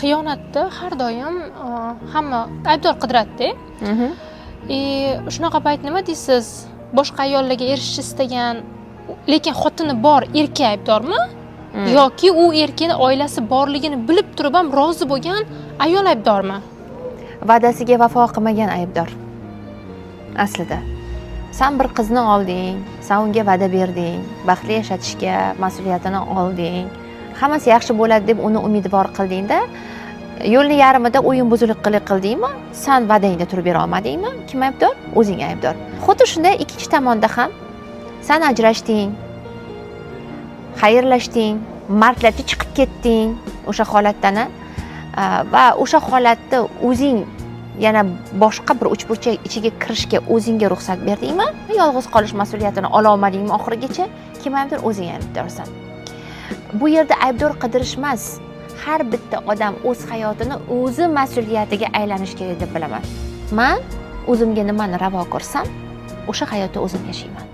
Xiyonatda har doim hamma aybdor qidiradi-da. И shunaqa payt nima deysiz? Boshqa ayollarga erishishni istagan, lekin xotini bor erkak aybdormi yoki u erkakni oilasi borligini bilib turib ham rozi bo'lgan ayol aybdormi? Va'dasiga vafo qilmagan aybdor aslida. San bir qizni olding, san unga va'da berding, baxtli yashatishga mas'uliyatini olding, hammasi yaxshi bo'ladi deb uni umidvor qildingda, yo'lni yarmida o'yin buzuqlik qildingmi, san va'dangda turib bera olmadingmi, kim aybdor? O'zing aybdor. Xuddi shunday ikkinchi tomonda ham san ajrashding, xayrlashding, mardlarcha chiqib ketding o'sha holatdan va o'sha holatda o'zing yana boshqa bir uchburchak ichiga kirishga o'zingga ruxsat berdingmi, yolg'iz qolish mas'uliyatini ola olmadingmi oxirigacha, kim aybdor? O'zing aybdorsan. Bu yerda aybdor qidirish emas, har bitta odam o'z hayotini o'zi mas'uliyatiga aylanishi kerak deb bilaman. Man o'zimga nimani ravo ko'rsam, o'sha hayotda o'zim yashayman.